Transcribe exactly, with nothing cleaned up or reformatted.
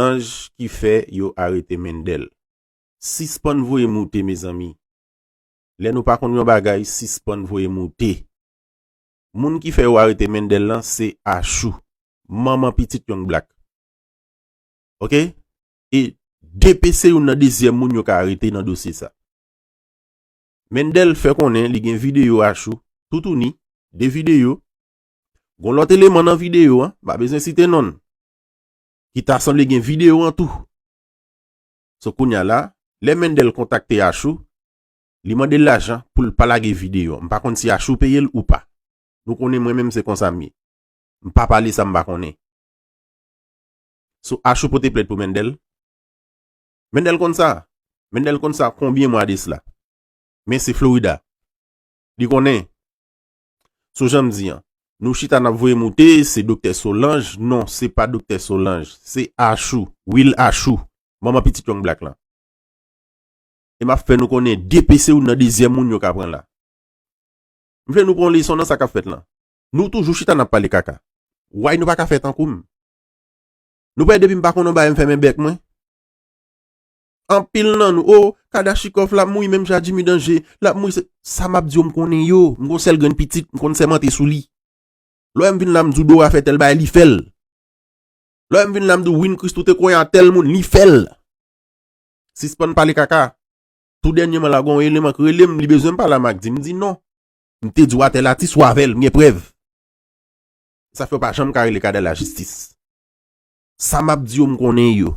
Solange ki fè yo arete Mendel. Sispann voye moute, mezanmi. Lè nou pa konn yon bagay, sispann voye moute. Moun ki fè yo arete Mendel lan, se Achou, manman pitit Young Black. Oke? E D P se youn nan dezyèm moun yo ka arete nan dosye sa. Mendel fè konnen li gen videyo Achou, toutouni, de videyo. Gon lòt eleman nan videyo an, m pa bezwen site non l, ki ta sanble gen videyo an tou. So kounye a la, lè Mendel kontakte Achou, li mande l lajan pou l pa lage videyo an. M pa konn si Achou peye l ou pa. Nou konnen mwen menm se konsa m ye. M pa pale sa m pa konnen. So Achou pote plent pou Mendel. Mendel konn sa. Mendel konn sa konbyen mwa de sla. Men se Florida. Li konnen. So jan m di an. Nou chita n ap voye moute, se doktè Solange. Non, se pa doktè Solange. Se Achou. Will Achou. Manman pitit Young Black lan. E m ap fè nou konnen D P se youn nan dezyèm moun yo ka pran la. M vle nou pran yon leson nan sa k ap fèt lan. Nou toujou chita n ap pale kaka. Why nou pa ka fè tankou m? Nou pa wè depi m pa konn yon bagay m fèmen bèk mwen? Anpil nan nou, o, Kadachikòf l ap mouri menm jan a Jimmy Danje, l ap mouri, se, sa m ap di yo m konnen yo, m gon sèl grenn pitit, m konn sèmante sou li. Lè w wè m vin la m di w Dora fè tèl bagay, li fè l. Lè w wè m vin la m di w Win Christoo te konyen a tèl moun, li fè l. Sispann pale kaka. Tou dènyèman la gon eleman k rele m, li bezwen m pale a m ak di, m di non. M te di w a tèl atis, w avè l, m gen prèv. Sa fè w pa janm ka rele Kada lajistis. Sa m ap di yo m konnen yo.